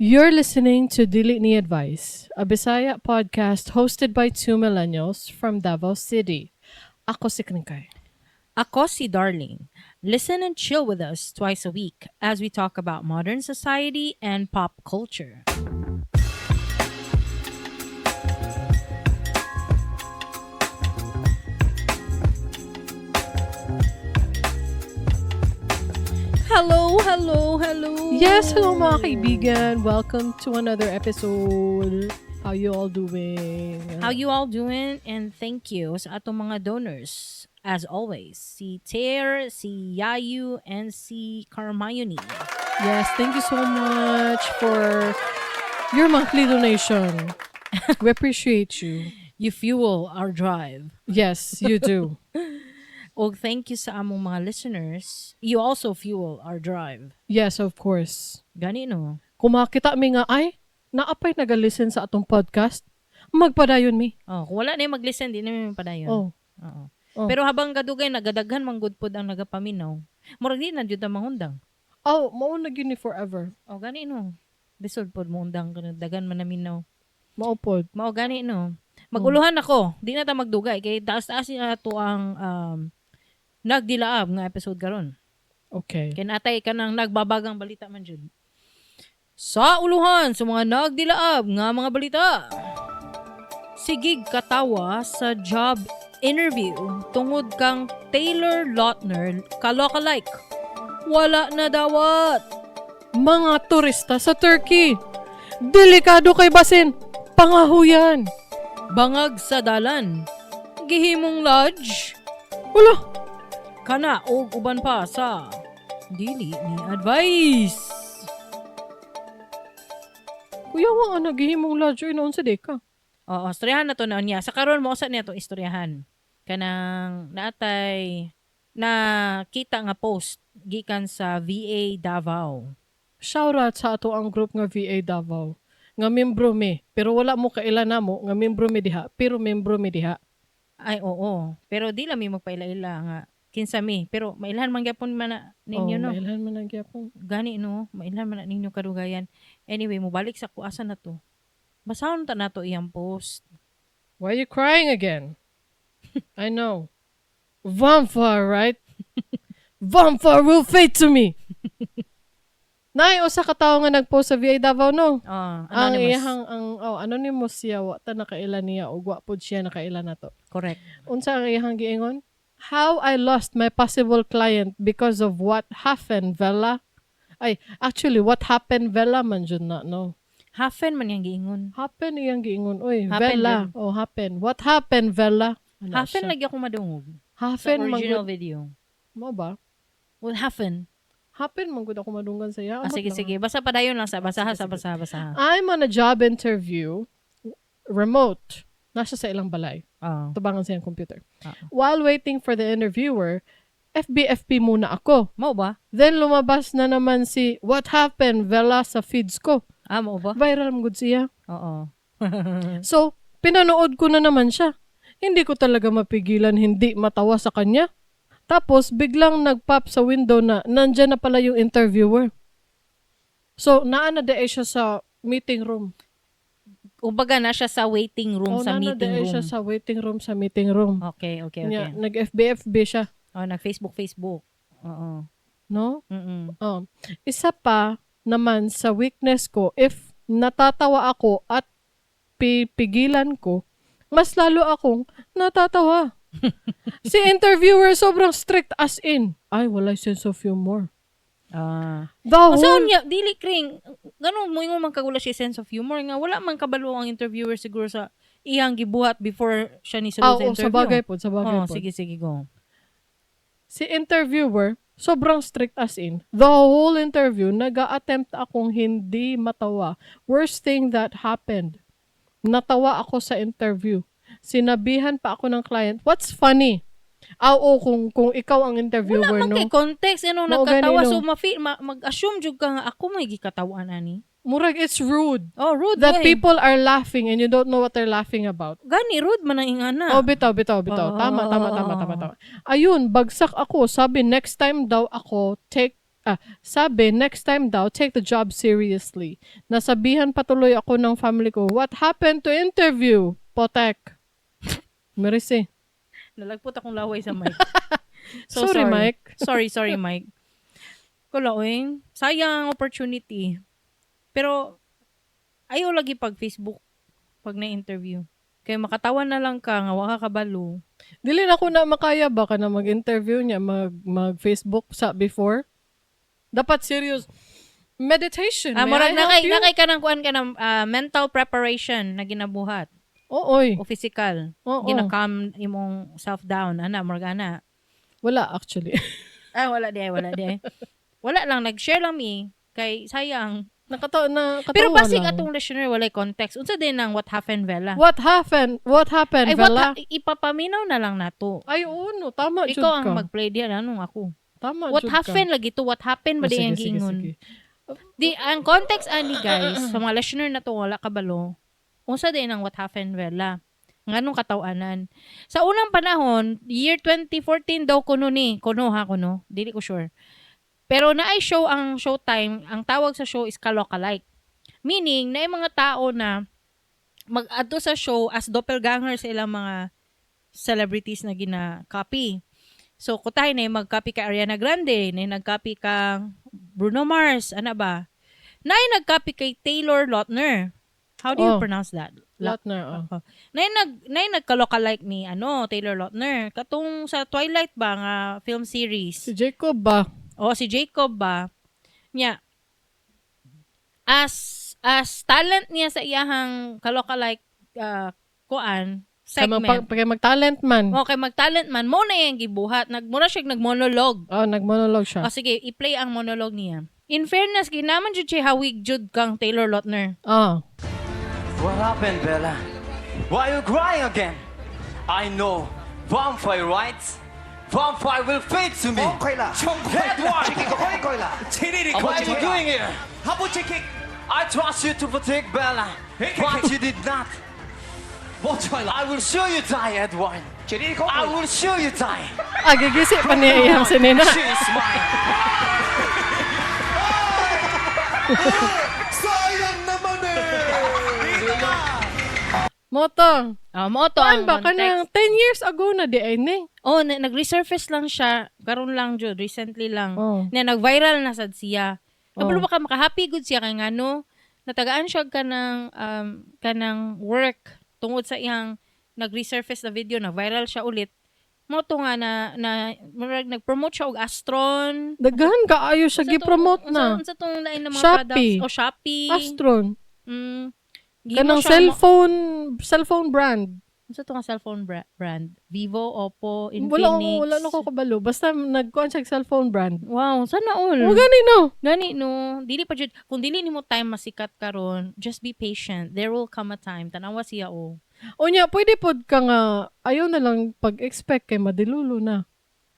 You're listening to Dili Ni Advice, a Bisaya podcast hosted by two millennials from Davao City. Ako si Kringkay. Ako si Darling. Listen and chill with us twice a week as we talk about modern society and pop culture. Hello, hello, hello. Yes, hello mga kaibigan. Welcome to another episode. How you all doing? How you all doing? And thank you sa atong mga donors. As always, si Ter, si Yayu, and si Carmione. Yes, thank you so much for your monthly donation. We appreciate you. You fuel our drive. Yes, you do. Og thank you sa among mga listeners. You also fuel our drive. Yes, of course. Gani no? Kung makita mi nga ay naapay naga-listen sa atong podcast, magpadayon mi. Oh, kung wala na yung mag-listen, di na may padayon. Oh. Oo. Oh. Pero habang gadugay nagadaghan man gud pod ang nagapaminaw. Murag di na jud ang mangundang. Oh, mao na gyud ni forever. Oh, gani no. Lisod pod moundang kanang dagan man naminaw. Mao pod. Mao gani no. Maguluhan ako. Di na ta magdugay kay taas-taas niya ato ang nagdilaab nga episode karon. Okay. Kay natay ka nang nagbabagang balita man jud. Sa uluhan sa mga nagdilaab nga mga balita. Sigig katawa sa job interview tungod kang Taylor Lautner kalokalike. Wala na dawat. Mga turista sa Turkey. Delikado kay basin. Pangahuyan. Bangag sa dalan. Gihimong lodge. Wala. Kana og uban pa sa dili ni advice. Kuya wa nga naghihimong lodge oy noon sa deka. Oo, istoryahan na to na niya. Sa karon mo usa niya to istoryahan. Kanang naatay na kita nga post gikan sa VA Davao. Shout out sa ato ang group nga VA Davao. Nga membro mi, pero wala mo kaila namo nga membro mi diha, pero membro mi diha. Ay oo, pero di lang mi magpaila-ila nga kinsa mi, pero mailhan man gyapon man na ninyo oh, no. Mailhan man ang gyapon. Gani no, mailhan man na ninyo kadugayan. Anyway, mobalik sa kuasa na to. Basahon ta nato iyang post. Why are you crying again? I know. Vampire, right? Vampire will fade to me. Nay, usa ka tawo nga nagpost sa VA Davao no. Ah, Ang anonymous. iyahang ang oh, anonymous siya wa ta nakaila niya ug wa pud siya nakaila nato. Correct. Unsa ang iyahang giingon? How I lost my possible client because of what happened, Vela. Ay, actually, what happened, Vela man jud na, no? Hafen man iyang giingon. Happen iyang giingon. Oy, Happen Vela. Oh, happen. What happened, Vela? Ano Hafen siya? lagi ako madungog. Sa Happen man original gud. video. Mo ba? What happened? Happen man gud ako madunggan sa iya. Ah, Amot sige, lang. sige. Basta padayon lang sa basaha Sige, sa sige. basaha basaha. I'm on a job interview remote. Nasa sa ilang balay. Oo. Tubangan sa iyang computer. Ah. While waiting for the interviewer, FBFP muna ako. Mao ba? Then lumabas na naman si What Happened Vela sa feeds ko. Ah, mao ba? Viral mo gud siya. Oo. So, pinanood ko na naman siya. Hindi ko talaga mapigilan hindi matawa sa kanya. Tapos, biglang nag-pop sa window na nandyan na pala yung interviewer. So, naa na dae siya sa meeting room. Kumbaga na siya sa waiting room Oh, sa naa na meeting dae room. siya sa waiting room sa meeting room. Okay. Nya, nag-FBFB siya. Oh, nag Facebook Facebook. Oo. No? Mm. Oh. Isa pa naman sa weakness ko, if natatawa ako at pipigilan ko, mas lalo akong natatawa. Si interviewer sobrang strict as in. Ay, walay sense of humor. Ah. The Oh, so whole, niya dili kring ganun mo ingon man kagula siya sense of humor nga wala man kabalo ang interviewer siguro sa iyang gibuhat before siya ni ah, sulod sa oo, interview. sa bagay po, sa bagay Oh, po. sige sige go. Si interviewer, sobrang strict as in. The whole interview, nag-attempt akong hindi matawa. Worst thing that happened. Natawa ako sa interview. Sinabihan pa ako ng client, what's funny? Ah, oo, kung ikaw ang interviewer, Wala man no? kay context ano Mao nagkatawa gani, no? so mag-assume jud ka nga ako may gikatawan ani. Murag, it's rude. Oh, rude That eh. people are laughing and you don't know what they're laughing about. Gani rude man ang ingana. Oh, bitaw, bitaw, bitaw. Oo, Tama, oo, tama, oo, tama, oo. tama, tama. Ayun, bagsak ako. Sabi, next time daw ako, take Sabi, next time daw, take the job seriously. Nasabihan patuloy ako ng family ko, "What happened to interview? Potek." Merisi. Nalagpot akong laway sa mic. So Sorry, sorry. Mike. Sorry, sorry, Mike. Kula, oy. Sayang ang opportunity. Pero, ayaw lagi pag Facebook pag na-interview. Kaya makatawa na lang ka nga wa ka kabalo. Dili na ko na makaya ba ka na mag-interview niya, mag-Facebook sa before? Dapat serious. Meditation. Ah, May murag I na help kay you? na kay kanang kuan ka ng mental preparation na ginabuhat Oo, oy. o physical. Oo. Gina-calm imong self down ana, murag ana. Wala actually. Ah, wala di ay, wala di ay. Wala lang, nag-share lang mi kay sayang. Na Pero katawa basig lang. atong listener walay context. Unsa din ang what happened, Vela? What happened? What happened, Ay, what Vela? Ipapaminaw na lang nato. Ay, oo, no. Tama jud Ikaw ang ka. mag-play diyan, anong ako? Tama What jud ka. happened lagi to? What happened ba Oh, di sige, ang sige, giingon? sige. Di ang context ani, guys, sa mga listener na to wala kabalo. Unsa din ang what happened, Vela? Nganong katawanan? Sa unang panahon, year 2014 daw kuno ni, kuno ha kuno, dili ko sure. Pero naay show ang Showtime, ang tawag sa show is Kalokalike. Meaning, naay mga tao na mag-adto sa show as doppelganger sa ilang mga celebrities na gina-copy. So, kutay na mag-copy kay Ariana Grande, na nag-copy kang Bruno Mars, ana ba? Na nag-copy kay Taylor Lautner. How do you Oh. pronounce that? Lautner, oh. Ako. Nay nagka-lookalike ni ano, Taylor Lautner. Katong sa Twilight ba nga film series. Si Jacob ba? O si Jacob ba? Nya as talent niya sa iyahang ka-lookalike kuan Kay segment. kay mag-talent man. Okay, mag-talent man mo na iyang gibuhat. Nagmura siya nagmonologue. Oh, nag-monologue siya. O sige, i-play ang monologue niya. In fairness, ginaman jud siya hawig jud kang Taylor Lautner. Ah. What happened, Bella? Why are you crying again? I know. Vampire, right? Vampire will fade to me. Edward! What are you doing here? I trust you to protect Bella, but you did not. I will show you die, Edward. I will show you die. Ah, gigisi pa niya iyang sinina. She is mine. Sayang naman eh! Moto. Oh, mo to Kuan ang ba? context. Kanang 10 years ago na di ay ni. Oh, nag-resurface lang siya. Karon lang jud, recently lang. Oh. Na nag-viral na sad siya. Kabalo Oh. ba ka makahappy good siya kay ngano natagaan siya kanang work tungod sa iyang nag-resurface na video na viral siya ulit. Mo to nga na na murag nag-promote siya og Astron. Daghan kaayo siya Unsa gi-promote na. Unsa tong lain ng mga Shopee. products? O Shopee. Astron. Gihimo Kanang siya cellphone brand. Unsa to nga cellphone brand? Vivo, Oppo, Infinix. Wala na ko kabalo. Basta nagkuan siya og cellphone brand. Wow, sana all. Wa gani no. Gani no, dili pa jud kung dili nimo time masikat karon, just be patient. There will come a time. Tanawa siya oh. Unya, pwede pod ka nga ayaw na lang pag-expect kay madelulo na.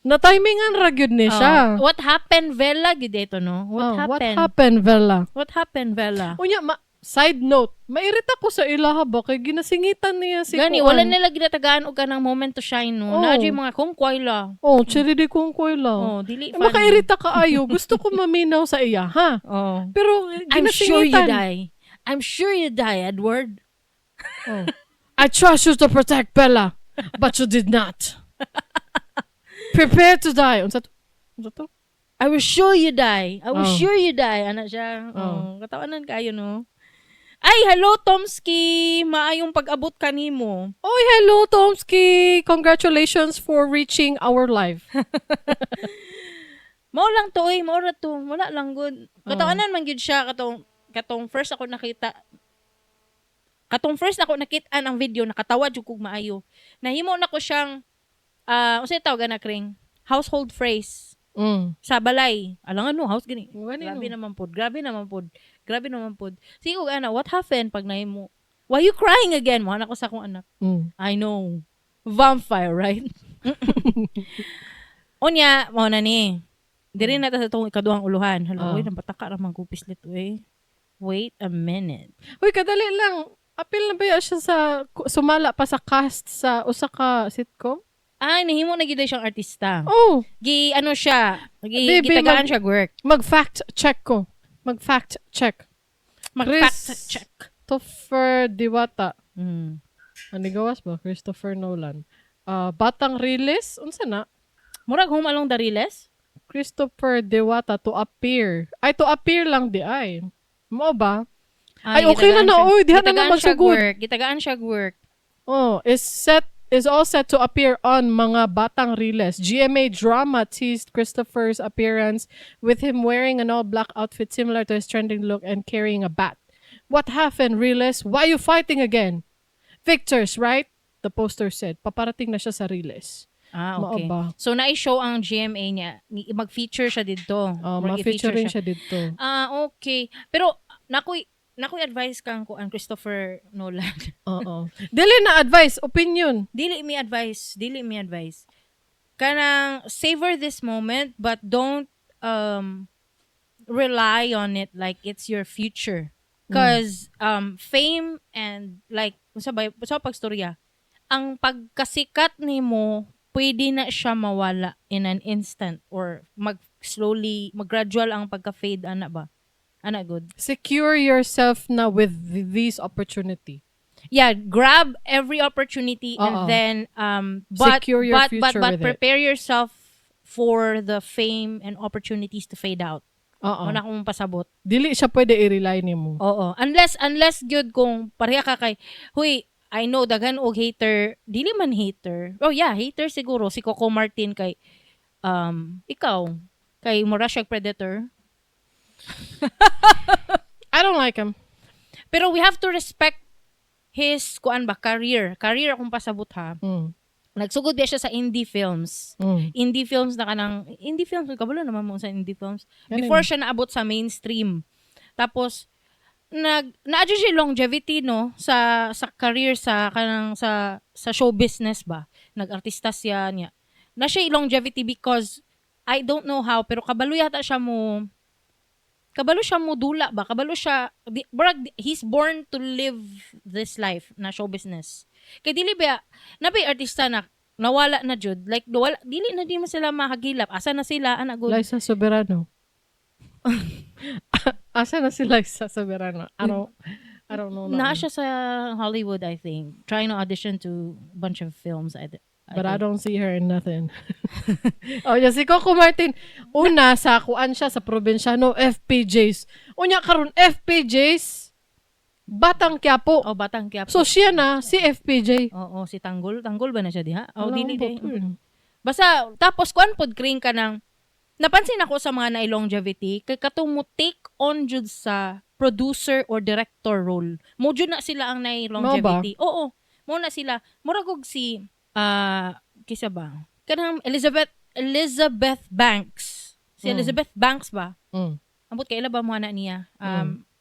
Na timingan ra gyud ni siya. Oh, what happened, Vela gid ito no? What Oh, happened? What happened, Vela? What happened, Vela? Unya, side note, mairita ko sa ilaha ba kay ginasingitan niya si Gani Kuan. wala nila ginatagaan og kanang moment to shine no. Oh. Naa jud mga kungkway la. Oh, chiri di kong kuila. Oh, dili Eh, funny. makairita ka ayo. Gusto ko maminaw sa iya, ha? Oh. Pero eh, I'm sure you ginasingitan. die. I'm sure you die, Edward. Oh. I trust you to protect Bella, but you did not. Prepare to die. Unsa to? Unsa to? I will sure you die. I will Oh. sure you die. Ana siya. Oh. Oh. Katawanan kayo, no? Ay, hello, Tomsky! Maayong pag-abot kanimo. Oy, hello, Tomsky! Congratulations for reaching our live. Mao lang to, oy. Mao ra to. Wala lang good. Oh. Katawanan man gyud siya katong first ako nakita. Katong first ako nakita ang video, nakatawa jud kog maayo. Nahimo na ko siyang unsay tawag ana kring? Household phrase sa balay. Alang ano, house gani. Gani, Grabe no? naman pod. Grabe naman pod. Grabe naman pod. Sige og ana, what happened pag nahimo? Why you crying again? Mo ko sa akong anak. I know. Vampire, right? Unya, mao na ni. Diri na ta sa tong ikaduhang uluhan. Hala, Ah. oy, napataka ra man gupis lito eh. Wait a minute. Uy, kadali lang. Apil na ba ya siya sa sumala pa sa cast sa usa ka sitcom? Ay, nahimo na gid siyang artista. Oh, Gi ano siya, gi Baby, gitagaan siya work. Mag-fact check ko. Mag-fact check. Mag-fact check. Christopher Diwata. Ano gawas ba? Christopher Nolan. Ah, Batang Riles? Unsa na? Murag Home Along the Riles? Christopher Diwata to appear. Ay, to appear lang di ay. Mao ba? Ay, okay na gitagaan na, oy, diha na na gitagaan siya magsugod. work. Gitagaan siya work. Oh, is all set to appear on Mga Batang Riles. GMA drama teased Christopher's appearance with him wearing an all-black outfit similar to his trending look and carrying a bat. "What happened, Riles? Why you fighting again? Victors, right?" The poster said. Paparating na siya sa Riles. Ah, Mao okay. ba? So, na-show ang GMA niya. Mag-feature siya dito. Oh, Murag ma-feature i-feature rin siya dito. Ah, okay. Pero, nakoy advice kang kuan, Christopher Nolan. Oo. Dili na advice, opinion. Dili mi advice, dili mi advice. Kanang savor this moment but don't rely on it like it's your future. 'Cause fame and like unsa ba sa pagstorya, ang pagkasikat nimo pwede na siya mawala in an instant or mag slowly mag-gradual ang pagka-fade ana ba? Ana good. Secure yourself na with these opportunity. Yeah, grab every opportunity Oo. and then but Secure your but future but with it. prepare yourself for the fame and opportunities to fade out. Oo. Mao na akong pasabot. Dili siya pwede i-rely nimo. Oo. Unless gyud kung pareha ka kay, huy, I know daghan og hater, dili man hater. Oh yeah, hater siguro si Coco Martin kay ikaw kay mura siya predator. I don't like him. Pero we have to respect his kuan ba career. Career akong pasabot ha. Nagsugod biya siya sa indie films. Indie films na kanang indie films, kabalo naman mo sa indie films Ganun. before siya naabot sa mainstream. Tapos naa jud siya longevity, no, sa career sa kanang sa show business ba. Nag-artista siya niya na siya longevity because I don't know how pero kabalo siya mo dula ba, kabalo siya di, barag, he's born to live this life na show business kay dili ba na ba artista na nawala na jud, like wala, dili na di mo sila mahagilap, asa na sila ana good. Liza Soberano. Asa na si Liza Soberano? I don't know. Naa siya sa Hollywood, I think, trying to audition to a bunch of films, I But I think. don't see her in nothing. Oh, yeah, si Coco Martin, una sa kuan siya sa Probinsyano, FPJs. Unya karon FPJs, Batang Quiapo. Oh, Batang Quiapo. So siya na si FPJ. Oo, si Tanggol. Tanggol ba na siya diha? Oh, Wala dili akong di. papel. Basta tapos kuan pod kring ka ng napansin ako sa mga na longevity kay katong mo take on jud sa producer or director role. Mo jud na sila ang na longevity. Oo. Mo na sila. Murag og si kisa ba? Kanang Elizabeth Elizabeth Banks. Si Elizabeth Banks ba? Mm. Ambot kay ila ba mo na niya?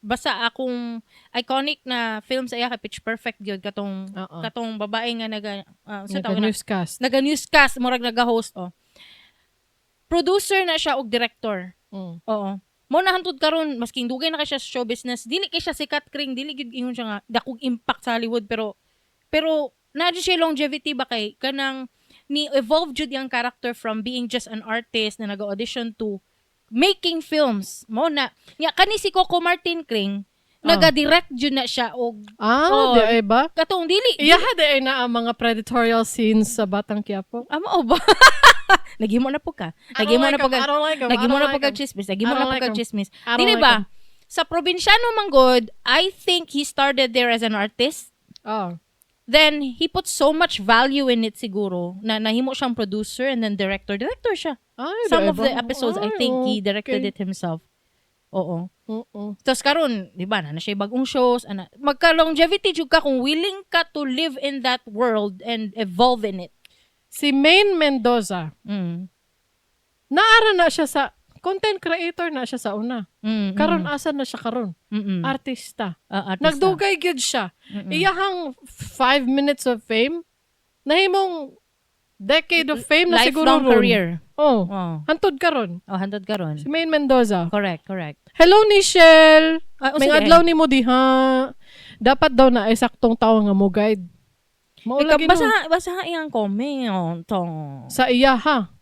Basta akong iconic na film sa iya kay Pitch Perfect gyud, katong Oo. katong babae nga naga sa tawag na Nag-newscast. Naga newscast, murag naga-host oh. Producer na siya og director. Oo. Mo na hantud karon masking dugay na kay siya sa show business, dili kay siya sikat kring, dili gyud ingon siya nga dakog impact sa Hollywood pero naa jud siya longevity ba kay kanang ni evolve jud yung character from being just an artist na naga-audition to making films. Mo na nya kani si Coco Martin kring naga-direct jud na siya og Ah, Oo. di ay ba? Katong dili Iya, di ay na ang mga predatorial scenes sa Batang Quiapo. Amo o ba? Naghimo na po ka. I don't Naghimo na like po 'em. ka. I don't like 'em. I Naghimo don't na po like ka 'em. chismis. Naghimo I na don't po like ka 'em. chismis. I don't Dili like ba? 'em. Sa Probinsyano man gud, I think he started there as an artist. Oh. Then he put so much value in it siguro na nahimo siyang producer and then director. Director siya. Ay, Some di of ay the ba? episodes, I Ay, think he directed okay. it himself. Oo. Oo. Tapos karon, di ba, na siya bagong shows, ana. Magka-longevity jud ka kung willing ka to live in that world and evolve in it. Si Maine Mendoza, naara na siya sa content creator na siya sa una. Karon asa na siya karon? Artista. Ah, artista. Nagdugay gyud siya. Iyahang 5 minutes of fame, nahimong decade of fame na siguro Lifelong ron. career. Oh. Oh. Hantod karon. Oh, hantod karon. Si Maine Mendoza. Correct, correct. Hello, Nichelle. Ah, oh, May sige. adlaw nimo diha. Dapat daw na ay saktong tao nga mo guide. Mao Ikaw, lagi no. basa, basa iyang comment. Sa iya ha.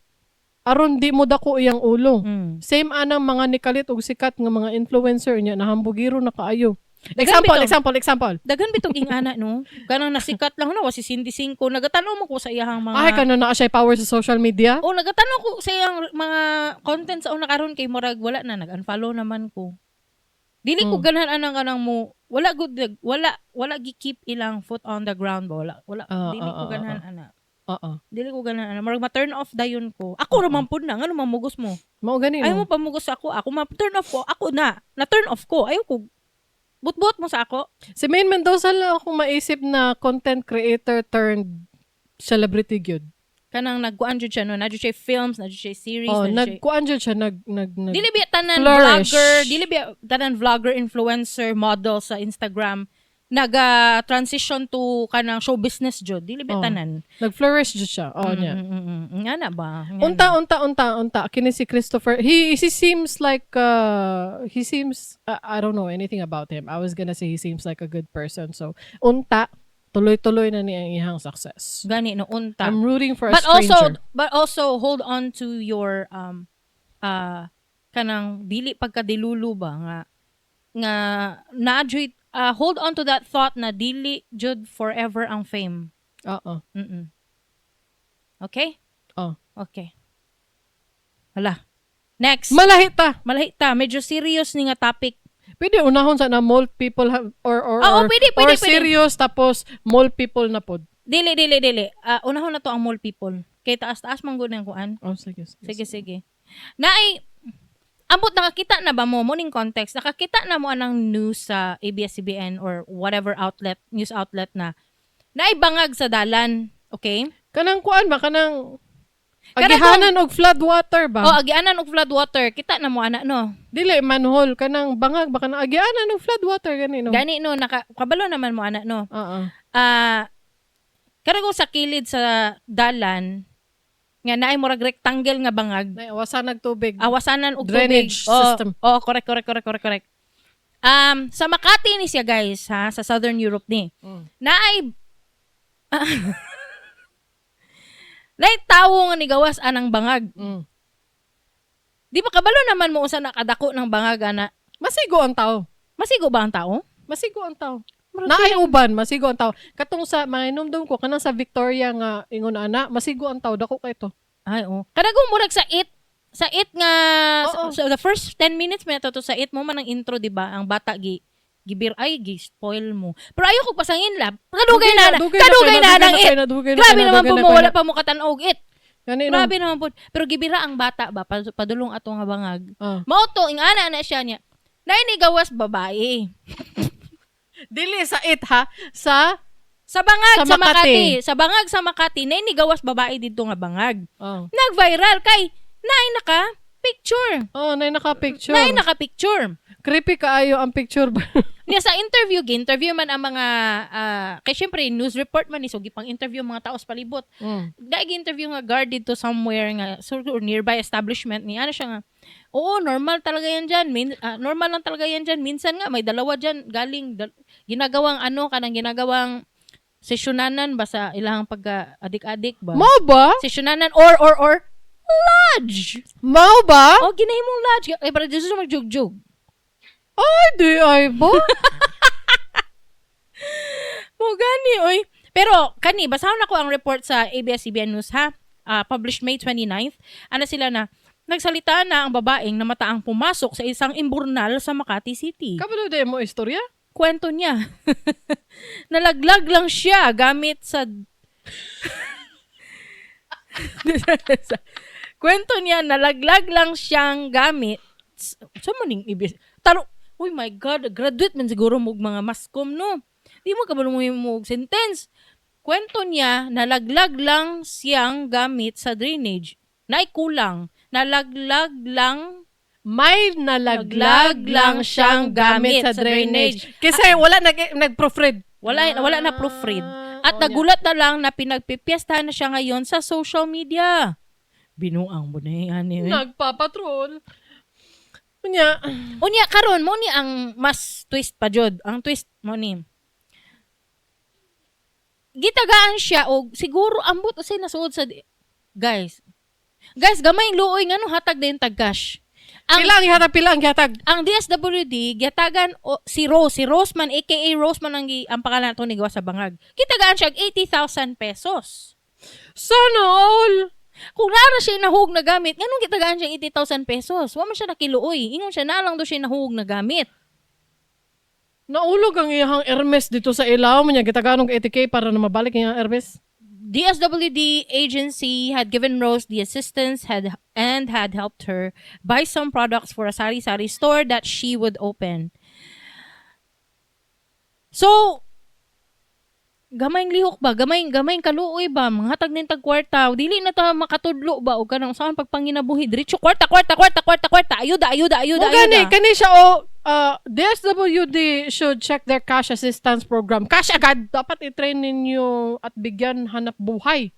Aron di mo dako iyang ulo. Same anang mga nikalit og sikat nga mga influencer niya, nahambugiro na kaayo. Example, bitaw. example, example. Daghan bitong ingana no. Kanang nasikat lang na wa si Cindy Cinco. Nagatanaw mo ko sa iyahang mga Ay, kano na siya power sa social media? Oh, nagatanaw ko sa iyang mga content sa una karon kay murag wala na, nag-unfollow naman ko. Dili ko ganahan anang kanang mo wala good, wala wala gi-keep ilang foot on the ground ba, wala wala dili ko ganahan ana. Dili ko ganahan ana. Murag ma-turn off dayon ko. Ako ra man pud na, ngano mamugos mo? Mao gani Ayaw no. mo pamugos sa ako, ako ma-turn off ko, ako na. Na-turn off ko. Ayaw ko. Butbut mo sa ako. Si Maine Mendoza lang akong maisip na content creator turned celebrity gyud. Kanang nagkuan jud siya no, na jud siya films, na jud siya series, Oh, na jud siya nagkuan jud siya, nag nag nag Dili biya tanan flourish. vlogger, dili biya tanan vlogger, influencer, model sa Instagram naga transition to kanang show business jud. Dili biya Oh. tanan. Nag-flourish jud siya. Oh, niya. Nga na ba? Nga Unta, na. unta, unta, unta. Kini si Christopher. He seems like, he seems, I don't know anything about him. I was gonna say he seems like a good person. So, unta, tuloy-tuloy na niya ang iyang success. Gani no, unta. I'm rooting for a But also stranger. But also hold on to your kanang dili pagkadilulu ba nga nga naa jud, hold on to that thought na dili jud forever ang fame. Oo. Okay? Oh. Okay. Hala. Next. Malahi ta. Malahi ta. Medyo serious ni nga topic. Pwede unahon sa na mole people have, or, Oo, or, pwede, pwede, or pwede. serious tapos mole people na pod. Dili, dili, dili. Ah, unahon na to ang mole people. Kay taas-taas man gud ang kuan. Oh, sige, sige. Sige, sige. Naay ambot nakakita na ba mo morning context? Nakakita na mo anang news sa ABS-CBN or whatever outlet, news outlet na naay bangag sa dalan, okay? Kanang kuan ba? Kanang Kanang agihanan og flood water ba? Oh, agianan og flood water. Kita na mo ana no. Dili manhole kanang bangag ba, kanang agianan og flood water gani no. Gani no, naka kabalo naman mo ana no. Oo. Ah, karang sa kilid sa dalan nga naay murag rectangle nga bangag. Nay awasan nagtubig. Awasanan og Drainage tubig. Oh, system. Oh, correct, correct, correct, correct, correct. Sa Makati ni siya guys, ha, sa Southern Europe ni. Naay naay tawo nga nigawas anang bangag. Di ba kabalo naman mo unsa nakadako ng bangag ana? Masigo ang tao. Masigo ba ang tao? Masigo ang tao. Naay uban, masigo ang tao. Katong sa mainumdum ko kanang sa Victoria nga ingon ana, masigo ang tao, dako kay to. Ay, oh. Kanang murag sa it nga Oo. sa the first 10 minutes may to sa it mo man ang intro, di ba? Ang bata gi gibir ay gi spoil mo. Pero ayaw ko pasangin lab. Kadugay na na. Kadugay na nang it. Grabe naman po mo, wala pa mo katan-og it. Gani no. Grabe naman po. Pero gibira ang bata ba padulong ato nga bangag. Ah. Mao to ing ana na siya niya. Naay ni gawas babae. Dili sa it ha, sa Sa bangag Sa sa Makati. Makati. Sa bangag sa Makati naay ni gawas babae didto nga bangag. Oh. Nag-viral kay naay naka picture. Oh, nay naka-picture. Naay naka picture. Creepy kaayo ang picture ba? Niya sa interview, gi-interview man ang mga kay syempre news report man ni, so gipang interview ang mga tao sa palibot. Dahil gi-interview nga guard dito somewhere nga so, or nearby establishment ni ano siya nga. Oo, normal talaga yan diyan. Normal lang talaga yan diyan. Minsan nga may dalawa diyan galing ginagawang ano kanang ginagawang sesyonanan ba sa ilang pagka adik-adik ba? Mao ba? Sesyonanan or lodge. Mao ba? Oh, ginahimong lodge. Ay, para dito magjugjug. Ay, di ay ba? Mo gani oy. Pero kani basahon ako ang report sa ABS-CBN News ha. Published May 29th. Ana sila na nagsalita na ang babaeng namataang pumasok sa isang imburnal sa Makati City. Kabalo di mo istorya? Kwento niya. Nalaglag lang siya gamit sa Kwento niya, nalaglag lang siyang gamit. Sa maning ibis. Taro, uy my God, graduate man siguro mo og mga mascom, no? Di mo kabalo mo yung sentence. Kwento niya, nalaglag lang siyang gamit sa drainage. Naikulang. Nalaglag lang May nalaglag lang siyang gamit sa drainage. Kasi wala nag-proofread. Wala, wala na proofread. At Oh, nagulat na lang na pinagpipiestahan na siya ngayon sa social media. Binuang mo na yan. Eh. Nagpapatrol. Unya, Unya, karon mo ni ang mas twist pa jud. Ang twist mo ni. Gitagaan siya og siguro ambot unsay nasuod sa guys. Guys, gamay luoy, ngano hatag din tag cash? Ang Pila ang gihatag, pila ang gihatag? Ang DSWD gihatagan o, si Rose, si Roseman aka Roseman ang pangalan nato ni gawa sa bangag. Gitagaan siya og 80,000 pesos. Sana all. Kung naa ra siya nahug na gamit, nganong gitagaan siya 80,000 pesos? Wa man siya nakiluoy. Ingon siya na lang do siya nahug na gamit. Naulog ang iyang Hermes dito sa ilaw niya. Gitagaan og 80K para na mabalik ang iyang Hermes. DSWD agency had given Rose the assistance had and had helped her buy some products for a sari-sari store that she would open. So, gamayng lihok ba? Gamayng kaluoy ba? Manghatag nin tag kwarta. Dili na ta makatudlo ba o kanang saan pagpanginabuhi? Diretso kwarta, kwarta, kwarta, kwarta, kwarta. Ayuda, ayuda, ayuda, O gani, ayuda. kani siya o DSWD should check their cash assistance program. Cash agad! Dapat i-train ninyo at bigyan hanap buhay.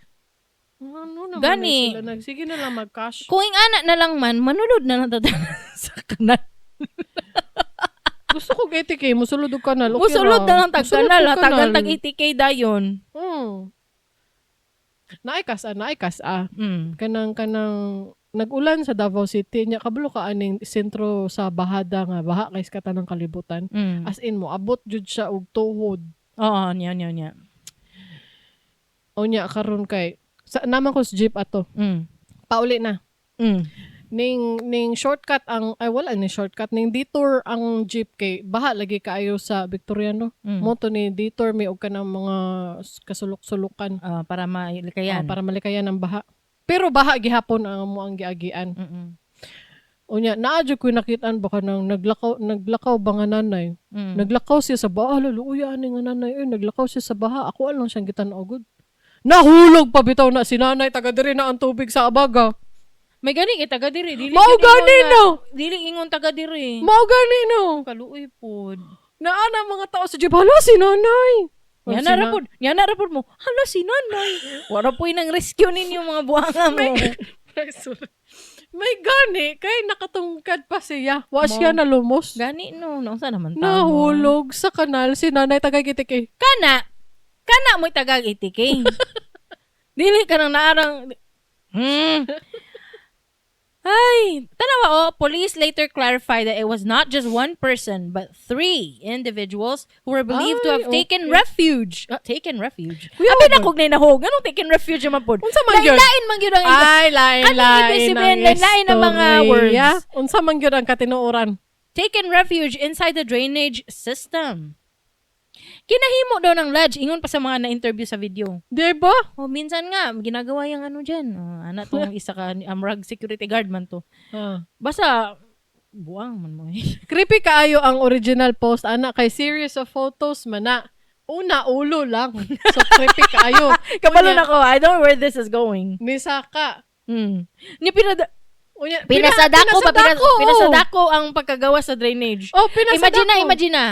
Ano naman Gani. na sila? Sige na lang mag-cash. Kung ingana na lang man, manulod na lang ta sa kanal. Gusto ko 80K, musulod og kanal. Okay Musulod ra. na lang tag Musulod kanal, og hatagan tag 80K dayon. Naay kas ah, naay kas ah. Kanang nag-ulan sa Davao City nya, kabalo ka aning sentro sa Bahada nga baha kay sa ng kalibutan. As in mo abot jud siya og tuhod. Oo, niya, niya, niya. O nya karon kay sa naman ko sa jeep ato. Pauli na. Ning shortcut ang, ay, wala ni shortcut, ning detour ang jeep kay baha lagi kaayo sa Victoriano. Mo to ni detour may og kanang mga kasulok-sulukan. Ah, para malikayan. Ah, para malikayan ang baha. Pero baha gihapon ang mo ang giagian. Unya, naa jud ko'y nakitaan ba kanang naglakaw ba nga nanay. Naglakaw siya sa baha, luya ani nga nanay, oy, naglakaw siya sa baha. Ako lang siyang gitan-aw gud. Nahulog pa bitaw na si nanay, taga diri na ang tubig sa abaga. May gani kay taga diri, dili Mao gani gani ingon no. Dili ingon taga diri. Mao gani no. Kaluoy pod. Naa na mga tao sa jeep, hala si nanay. Yan na ra pod, yan na ra pod mo. Hala si nanay. Wala po'y nang rescue ninyo mga buhanga mo. Ay, sorry. May gani kay nakatungkad pa siya. Wa Mo. siya nalumos. Gani no, naunsa naman ta. Nahulog sa kanal si nanay taga 80K. Kana, kana mo'y tagag 80K. Dili ka nang naarang. Ay, tanawa oh, police later clarified that it was not just one person but three individuals who were believed to Ay, have taken okay. refuge. Ah, taken refuge. Kuya, Abi na ba? kog nahog. Anong taken refuge man pod? Unsa man gyud? Lain-lain man gyud ang iba. Ay, lain, Ano lain ibig sabihin? ang Lain-lain ang mga istorya. words. Unsa man gyud ang katinuoran? Taken refuge inside the drainage system. Kinahimo daw ng lodge, ingon pa sa mga na-interview sa video. Di ba? Oh, minsan nga ginagawa yung ano diyan. Oh, ana tong isa ka amrag security guard man to. Ah. Basta buang man mo eh. Creepy kaayo ang original post ana kay series of photos man na. Una ulo lang. So creepy kaayo. Kabalo Unya, na ko. I don't know where this is going. Nisaka. Ni pinada Unya, pinasadako pa pinasadako, oh. pinasadako ang pagkagawa sa drainage. Oh, pinasadako. Imagine na, imagine na.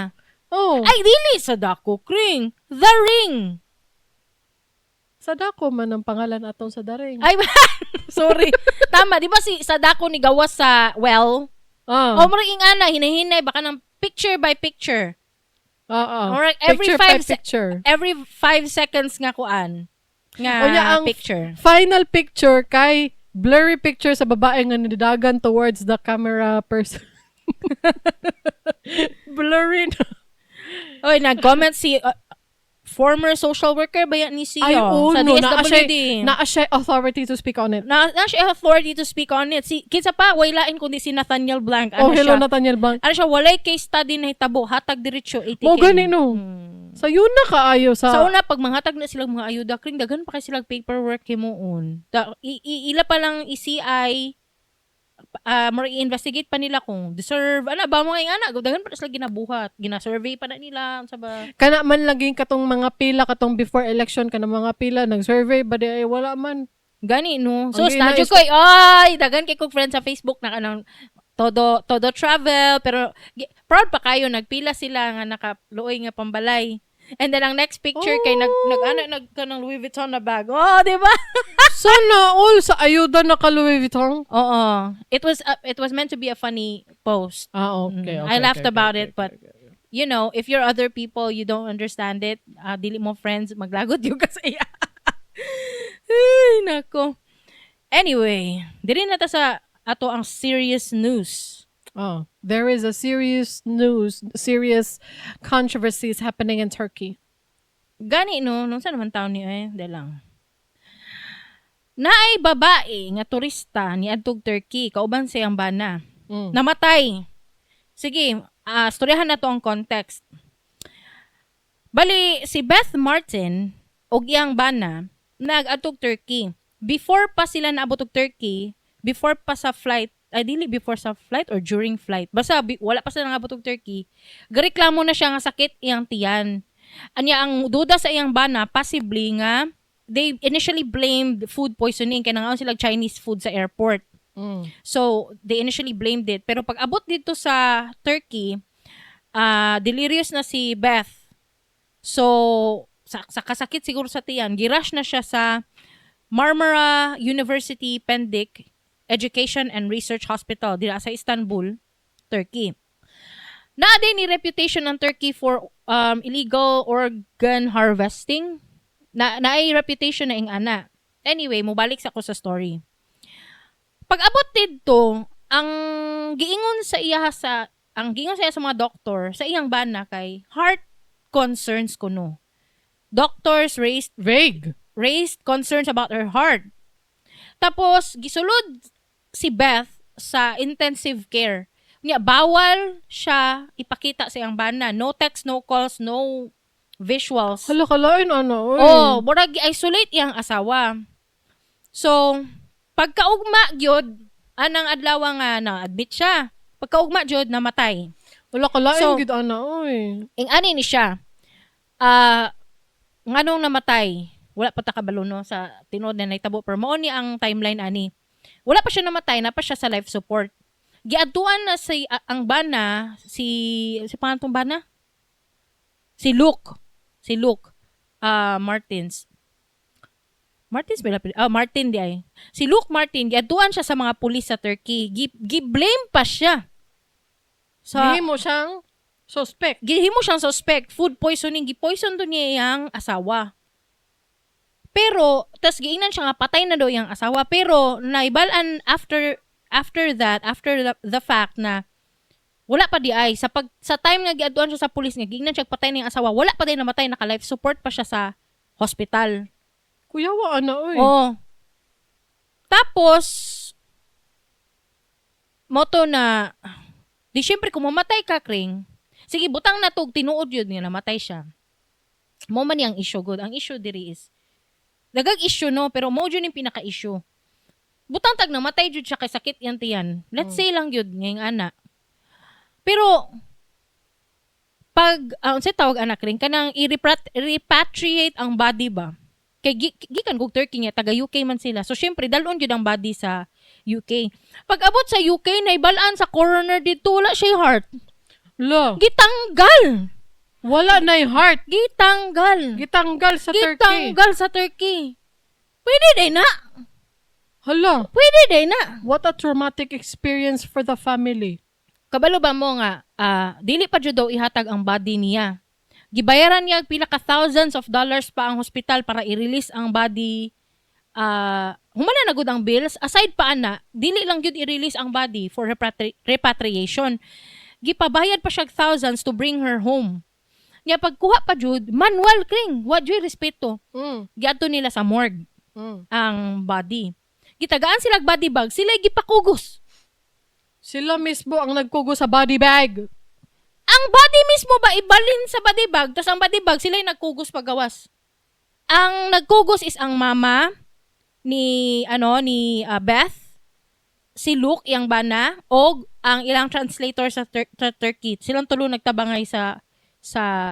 Oh. Ay, dili sadako, kring. The Ring. Sadako man ang pangalan atong sa daring. Ay, sorry. Tama, di ba si Sadako ni gawas sa well? Ah. O murag ingana hinahinay baka ng picture by picture. Ah, ah. Alright, every Picture five by picture. Every 5 seconds nga kuan nga Unya, ang picture. final picture kay blurry picture sa babae nga nidagan towards the camera person. Blurry na. Oy, nag-comment si former social worker ba yan ni siya Ay, oo, sa no. Naa siya, DSWD. naa siya authority to speak on it. Na siya authority to speak on it. Si kinsa pa way lain kundi si Nathaniel Blanc. Oh, Ano hello, siya? Nathaniel Blanc. Ano siya, walay case study na hitabo, hatag diretso 80K. Mo gani no. Sa yun na kaayo sa, Sa una, pag manghatag na silang mga ayuda, kring daghan pa kay silang paperwork himuon. Da, ila pa lang ECI, more i-investigate pa nila kung deserve, ana ba mga ingana, daghan pa na sila ginabuhat, gina-survey pa na nila, unsa ba. Kana man laging katong mga pila katong before election kana mga pila nag-survey ba di ay wala man. Gani no. So Ang gina na is- ko ay daghan kay kog friend sa Facebook na kanang todo todo travel pero proud pa kayo nagpila sila nga nakaluoy nga pambalay. And then ang next picture kay nag nag ano nag kanang Louis Vuitton na bag. Oh, di ba? Sana all sa ayuda na ka Louis Vuitton. Oo. It was meant to be a funny post. Ah, okay, okay. I laughed okay, about okay, it, but okay. If you're other people, you don't understand it, dili mo friends, maglagot gyud ka sa iya. Ay, nako. Anyway, diri na ta sa ato ang serious news. Oh, there is a serious news, serious controversies happening in Turkey. Gani no, nung saan naman taon niya eh, di lang. Naay babae nga turista ni adtog Turkey kauban sa iyang bana. Namatay. Sige, storyahan na to ang context. Bali, si Beth Martin og iyang bana nag-adtog Turkey. Before pa sila naabot og Turkey, before pa sa flight, ay dili before sa flight or during flight. Basta wala pa sila nangabot og Turkey. Gareklamo na siya nga sakit iyang tiyan. Anya ang duda sa iyang bana possibly nga they initially blamed food poisoning kay nangaon sila Chinese food sa airport. So, they initially blamed it. Pero pag abot dito sa Turkey, delirious na si Beth. So, sa kasakit siguro sa tiyan, girush na siya sa Marmara University Pendik Education and Research Hospital dira sa Istanbul, Turkey. Naa din ni reputation ng Turkey for illegal organ harvesting. Na naay reputation na ing ana. Anyway, mobalik sa ako sa story. Pag abot didto, ang giingon sa iya sa mga doktor sa iyang bana kay heart concerns kuno. Doctors raised Vague. Raised concerns about her heart. Tapos gisulod si Beth sa intensive care. Nya bawal siya ipakita sa iyang bana. No text, no calls, no visuals. Hala, kalain ano, oy. Oh, murag gi-isolate iyang asawa. So, pagkaugma gyud anang adlaw nga na-admit siya. Pagkaugma gyud, namatay. Wala, kalain So, gyud ana, oy. Ing ani ni siya. Ah, nganong namatay? Wala pa ta kabalo no sa tinuod na nahitabo pero mao ni ang timeline ani. Wala pa siya namatay, na pa siya sa life support. Giadtuan na si ang bana, si si pangalan tong bana? Si Luke. Si Luke Martins. Martins ba lapid? Ah, Martin di ay. Si Luke Martin, giadtuan siya sa mga pulis sa Turkey. Gi-blame pa siya. Sa Gihimo siyang suspect. Gihimo siyang suspect, food poisoning, gi-poison to niya iyang asawa. Pero tas giingnan siya nga patay na daw iyang asawa, pero naibal-an after after that, after the fact na wala pa di ay sa time nga giadtuan siya sa pulis nga giingnan siya patay na iyang asawa, wala pa di namatay, naka life support pa siya sa hospital. Kuyawa ana, oy. Oh. Tapos moto na di syempre kung mamatay ka, Kring. Sige, butang na tog tinuod yun nga namatay siya. Mo man ang issue good. Ang issue diri is dagag issue no, pero mo jud yung pinaka-issue. Butang tag namatay jud siya kay sakit yan tiyan. Let's say lang yun ngayong ana. Pero pag unsay tawag anak rin kanang i-repatriate ang body ba? Kay gikan kog Turkey nga taga UK man sila. So syempre dalon gyud ang body sa UK. Pag abot sa UK, naibal-an sa coroner dito wala siya heart. Lo, Gitanggal. Wala na yung heart. Gitanggal. Gitanggal sa Turkey. Gitanggal sa Turkey. Pwede din na. Hala, Pwede din na. What a traumatic experience for the family. Kabalo ba mo nga dili pa jud daw ihatag ang body niya. Gibayaran niya pila ka thousands of dollars pa ang hospital para i-release ang body. Humana na gud ang bills aside pa ana, dili lang jud i-release ang body for repatriation. Gipabayad pa siya thousands to bring her home. Nya pagkuha pa jud manual, Kring, wa jud respeto. Giadto nila sa morgue ang body. Gitagaan sila body bag, sila gipakugos. Sila mismo ang nagkugo sa body bag. Ang body mismo ba ibalin sa body bag, tapos ang body bag sila yung nagkugos pagawas. Ang nagkugos is ang mama ni ano ni Beth, si Luke iyang bana og ang ilang translator sa Turkey. Silang tulo nagtabangay sa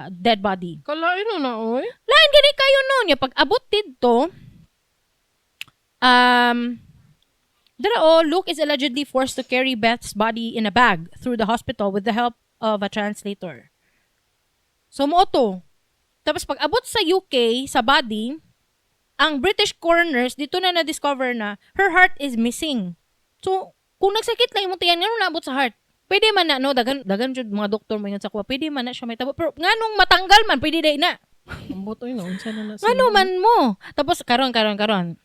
dead body. Kalain na, oy. Lain gani kayo no niya pag abot didto, dara oh, Luke is allegedly forced to carry Beth's body in a bag through the hospital with the help of a translator. So mo to. Tapos pag abot sa UK sa body, ang British coroners dito na na-discover na her heart is missing. So kung nagsakit lang imong tiyan, ngano naabot sa heart? Pwede man na, no, daghan daghan jud mga doktor mo sa kuha. Pwede man na siya mahitabo. Pero nganong matanggal man, pwede diay na. Ambot oy no, unsa na na sila? Ngano man mo? Tapos karon karon karon.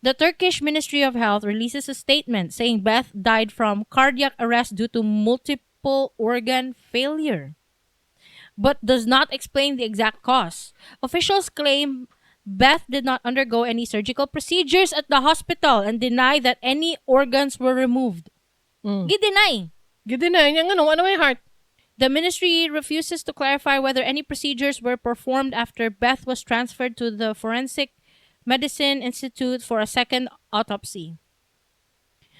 The Turkish Ministry of Health releases a statement saying Beth died from cardiac arrest due to multiple organ failure, but does not explain the exact cause. Officials claim Beth did not undergo any surgical procedures at the hospital and deny that any organs were removed. Gi-deny. Gi-deny niya ngano ano may heart. The ministry refuses to clarify whether any procedures were performed after Beth was transferred to the Forensic Medicine Institute for a second autopsy.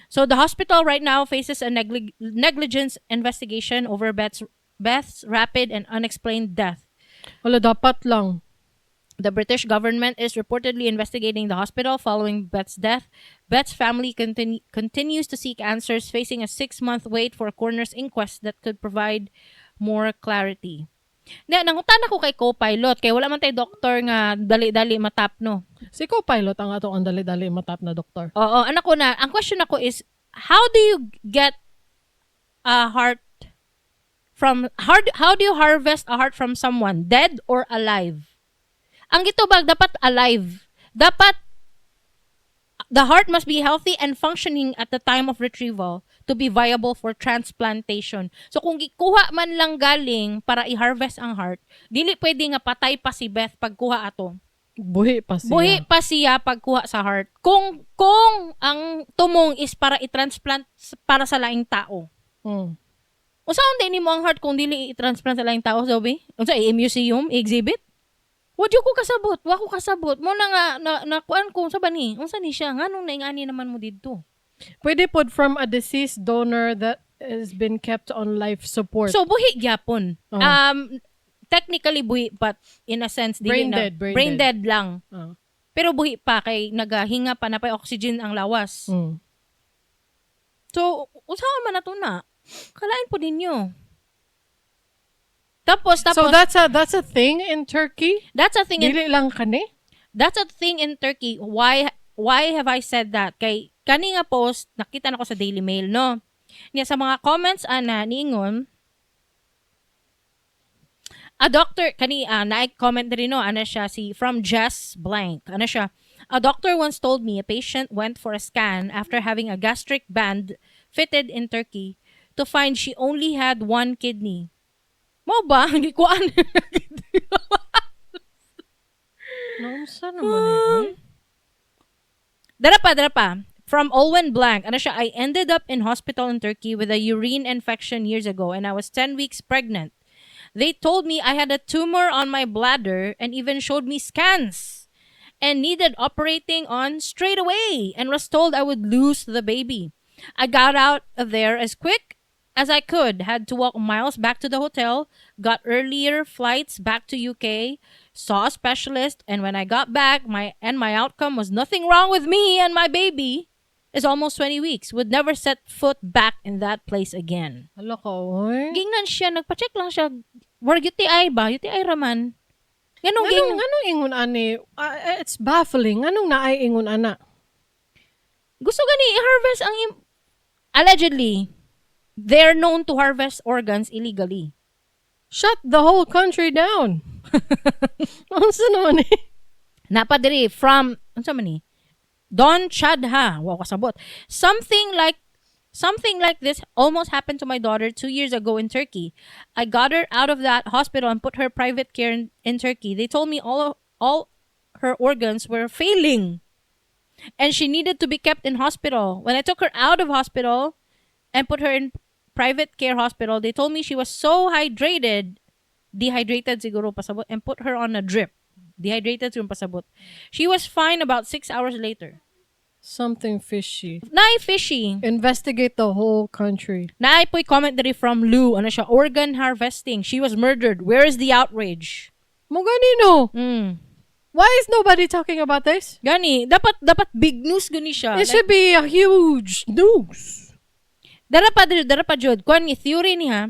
So the hospital right now faces a negligence investigation over Beth's rapid and unexplained death. Wala, dapat lang. The British government is reportedly investigating the hospital following Beth's death. Beth's family continues to seek answers, facing a 6-month wait for a coroner's inquest that could provide more clarity. Na, nangutana ko kay co-pilot, kay wala man tay doktor nga dali-dali matap, no? Si co-pilot ang ato ang dali-dali matap na doktor. Oo, anak ko na, ang question ako is, how do you get a heart from, how do you harvest a heart from someone, dead or alive? Ang gitubag, dapat alive. Dapat, the heart must be healthy and functioning at the time of retrieval to be viable for transplantation. So kung gikuha man lang galing para i-harvest ang heart, dili pwede nga patay pa si Beth pagkuha ato. Buhi pa siya. Buhi pa siya pagkuha sa heart. Kung ang tumong is para i-transplant para sa laing tao. Unsaon diay nimo ang heart kung dili i-transplant sa laing tao, Zoe? Unsa, i-museum, i-exhibit? Wa ko kasabot, wa ko kasabot. Mo na nga na, na kuan ko unsa ba ni? Unsa ni siya? Nganong naingani naman mo didto? Pwede pod from a deceased donor that has been kept on life support. So buhi gyapon. Oh. Technically buhi, but in a sense dili Brain na dead, brain brain dead. dead lang. Pero buhi pa kay nagahinga pa na pay oxygen ang lawas. So unsa man nato na? Kalain po ninyo. Tapos tapos So that's a thing in Turkey? That's a thing in Dili lang kani? That's a thing in Turkey. Why have I said that? Kay kani nga post nakita na ko sa Daily Mail, no. Niya sa mga comments ana niingon a doctor kani na comment diri, no, ana siya si from Jess blank. Ana siya: "A doctor once told me a patient went for a scan after having a gastric band fitted in Turkey to find she only had one kidney." Mo ba gikuan? Naunsa naman eh? Dara pa, dara pa. From Olwen Blank. Ano siya, "I ended up in hospital in Turkey with a urine infection years ago and I was 10 weeks pregnant. They told me I had a tumor on my bladder and even showed me scans and needed operating on straight away and was told I would lose the baby. I got out of there as quick as I could, had to walk miles back to the hotel, got earlier flights back to UK, saw a specialist, and when I got back, my outcome was nothing wrong with me and my baby is almost 20 weeks. Would never set foot back in that place again." Hala ka, oy. Gingnan siya, nagpa-check lang siya. War UTI ba? UTI raman. Ganong Nganong, ging nganong ingon ani? Ah, it's baffling. Nganong naay ingon ana? Gusto gani i-harvest ang allegedly they're known to harvest organs illegally. Shut the whole country down. Unsa naman eh? Napa diri from unsa man ni? Don Chadha. Wow, kasabot. "Something like this almost happened to my daughter 2 years ago in Turkey. I got her out of that hospital and put her private care in Turkey. They told me all her organs were failing and she needed to be kept in hospital. When I took her out of hospital and put her in private care hospital, they told me she was so hydrated, dehydrated siguro pasabot, and put her on a drip. Dehydrated siguro pasabot. She was fine about 6 hours later." Something fishy. Naay fishy. Investigate the whole country. Naay po'y comment diri from Lou. Ano siya? "Organ harvesting. She was murdered. Where is the outrage?" Mo ganino. Why is nobody talking about this? Gani, dapat big news gani siya. It should be a huge news. Dara pa, dara pa jud. Kuan ni theory ni ha.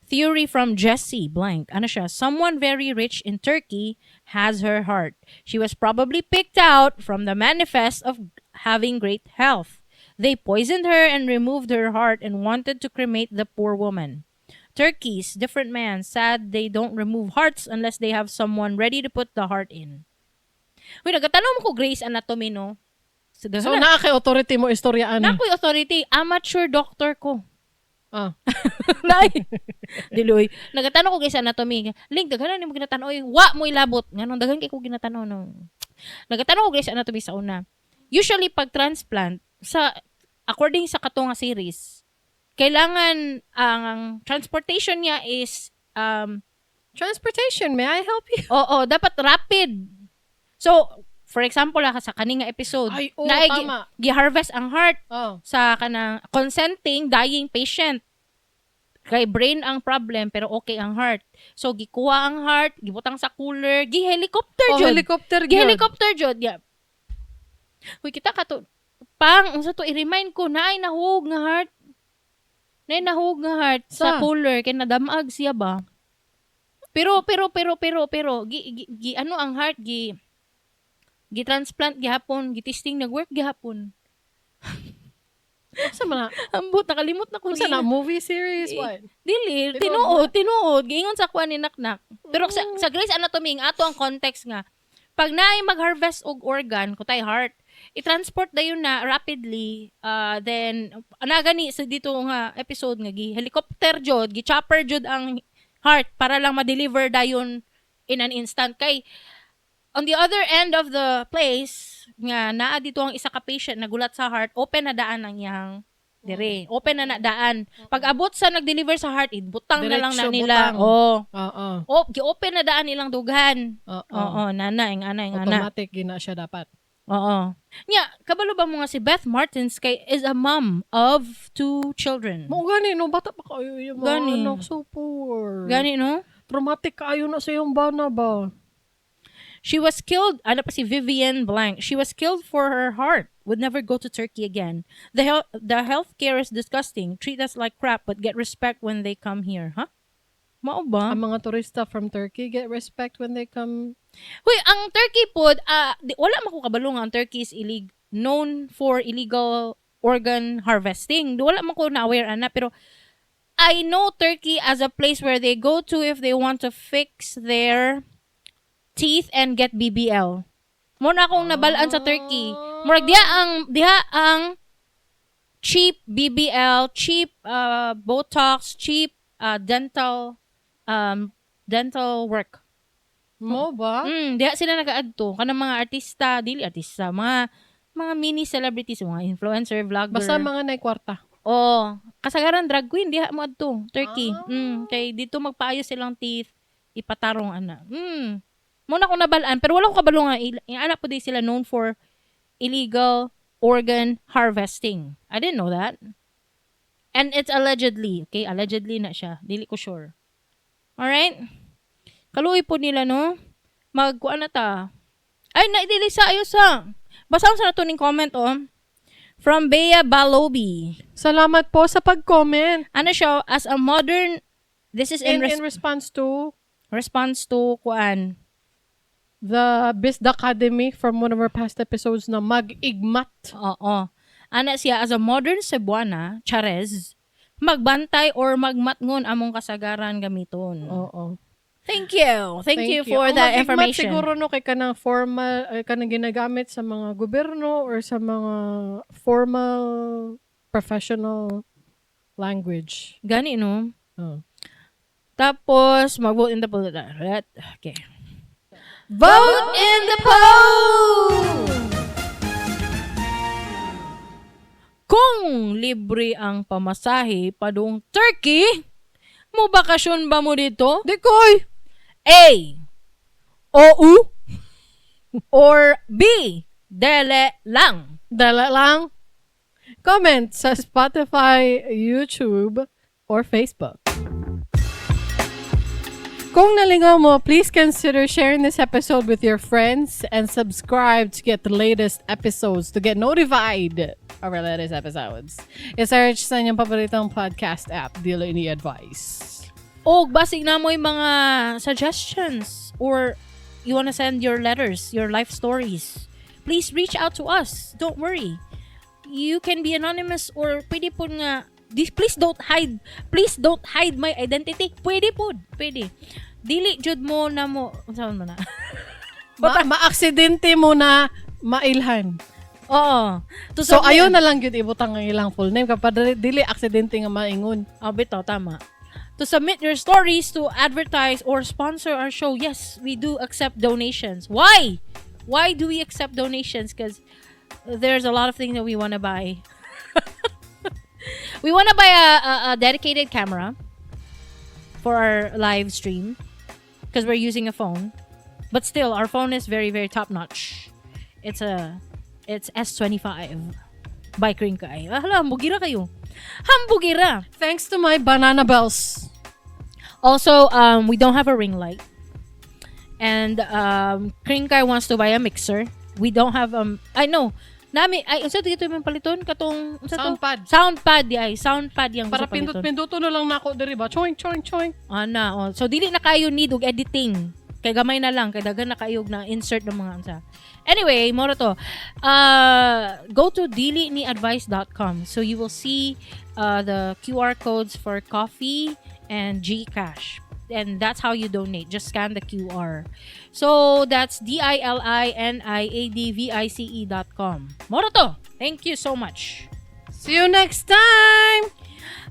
Theory from Jesse blank. Ano siya? "Someone very rich in Turkey has her heart. She was probably picked out from the manifest of having great health. They poisoned her and removed her heart and wanted to cremate the poor woman. Turkeys, different man, sad they don't remove hearts unless they have someone ready to put the heart in. Uy, nagatan-aw mo ko Grey's Anatomy, no? So, So, naa kay authority mo istorya ani. naa ko'y authority. Amateur doctor ko. Ah. Nay. Diloy. Nagatan-aw ko Grey's Anatomy. Link, daghan na nimo ginatan-aw. Oy, wa mo ilabot. Nganong daghan kay ko ginatan-aw no. Nagatan-aw ko Grey's Anatomy sa una. Usually pag transplant sa according sa kato nga series, kailangan ang transportation niya is Transportation, may I help you? Oo, dapat rapid. So, for example, sa kani nga episode, Ay, oo, naay tama. gi-harvest ang heart Oh. sa kanang consenting dying patient. Kay brain ang problem pero okay ang heart. So gikuha ang heart, gibutang sa cooler, gi-helicopter Oh, jud. helicopter gyud. Gi-helicopter jud. Yeah. Uy, kita ka to pang unsa to i-remind ko naay nahug nga heart. Naay nahug nga heart sa Sa? cooler kay nadamag siya ba. Pero pero pero pero pero gi, gi, gi ano ang heart gi gi transplant gihapon, gi testing nag-work gihapon. Asa man na? Ambot nakalimot na ko Unsa na movie series Eh, what? Dili, Tinuod tinuod, tinuod. Giingon sa kuan ni Naknak. Pero sa Grey's Anatomy, ang ato ang context nga, pag naay mag-harvest og organ, kutay heart, i-transport dayon na rapidly, then, ana gani sa dito nga episode nga, gi helicopter jud, gi chopper jud ang heart para lang ma-deliver dayon in an instant. Kay, on the other end of the place, nga naa dito ang isa ka patient nagulat sa heart, open na daan ang iyang dire. Open na na daan. Pag abot sa nag-deliver sa heart, ibutang na lang na Diretso nila. butang. Oh. Oo. Oh, gi-open na daan ilang dughan. Oo. Oo, nana, ing ana, ing ana. Automatic gina siya dapat. Oo. Nya, kabalo ba mo nga si Beth Martins kay is a mom of two children. Mao gani no, bata pa kayo yung mga Gani. anak, so poor. Gani no? Traumatic kaayo na sa iyong bana ba? She was killed, ano pa si Vivian Blank. She was killed for her heart. Would never go to Turkey again. The healthcare is disgusting. Treat us like crap but get respect when they come here. Huh? Mao ba? Ang mga turista from Turkey get respect when they come. Huy, ang Turkey pod, wala man ko kabalo nga ang Turkey is known for illegal organ harvesting. Di, wala man ko na-aware ana pero I know Turkey as a place where they go to if they want to fix their teeth and get BBL. Mo na akong nabalaan sa Turkey. Murag diha ang cheap BBL, cheap Botox, cheap dental work. Mo ba? Diha sila nagaadto kanang mga artista, dili artista, mga mini celebrities, mga influencer, vlogger. Basta mga nay kwarta. Oh, kasagaran drag queen diha mo adto, Turkey. Ah. Kay dito magpaayos silang teeth, ipatarong ana. Mo na akong nabalaan pero wala ko kabalo nga ana po di sila known for illegal organ harvesting. I didn't know that. And it's allegedly, okay? Allegedly na siya. Dili ko sure. Alright? Kaluoy po nila, no? Magkuan na ta. Ay, na, dili sa, ayos sa. Basahon sa nato ning comment, oh. From Bea Balobi. Salamat po sa pag-comment. Ano siya, as a modern, this is in, In response to response to, kuan, the Bisd Academy from one of our past episodes na mag-igmat. Oo. Ana siya, as a modern Cebuana, Charez, magbantay or magmatngon among kasagaran gamiton. Oo. Thank you. Thank you for Ang the mag-igmat information. siguro no kay kanang formal ay kanang ginagamit sa mga gobyerno or sa mga formal professional language. Gani, no? Oh. Tapos, mag-vote in the poll. Okay. Vote in the poll! Kung libre ang pamasahe padung Turkey, mo bakasyon ba mo dito? Di koy! A. O-U or B. Dele lang. Dala lang. Comment sa Spotify, YouTube, or Facebook. Kung nalingaw mo, please consider sharing this episode with your friends and subscribe to get the latest episodes, to get notified of our latest episodes. I-search sa inyong paboritong podcast app, Dili Ni Advice. O basig na mo yung mga suggestions or you wanna send your letters, your life stories, please reach out to us. Don't worry. You can be anonymous or pwede po nga this, please don't hide. Please don't hide my identity. Pwede po. Pwede. Dili jud mo na mo unsa man na. Ma-aksidente mo na mailhan. Oo. To So submit- ayo na lang gyud ibutang ang ilang full name kapag dili aksidente nga maingon. Ah, bitaw, tama. To submit your stories, to advertise or sponsor our show, yes, we do accept donations. Why? Why do we accept donations? Because there's a lot of things that we want to buy. We want to buy a dedicated camera for our live stream because we're using a phone. But still, our phone is very, very top notch. It's S25 by Kringkai. Ah, hala, hambugira kayo. Hambugira. Thanks to my banana bells. Also, we don't have a ring light. And Kringkai wants to buy a mixer. We don't have I know. Nami ay unsa dito yung paliton katong unsa to? Soundpad. Soundpad di ay soundpad yang Para gusto paliton. pindot-pinduto na lang nako diri ba. Choink choink choink. Ana, oh. So dili na kayo need og editing. Kay gamay na lang kay daghan na kayo og na insert ng mga unsa. Anyway, moro to. Go to diliniadvice.com so you will see the QR codes for coffee and GCash. And that's how you donate. Just scan the QR. So that's diliniadvice.com. Moro to. Thank you so much. See you next time.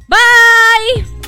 Bye!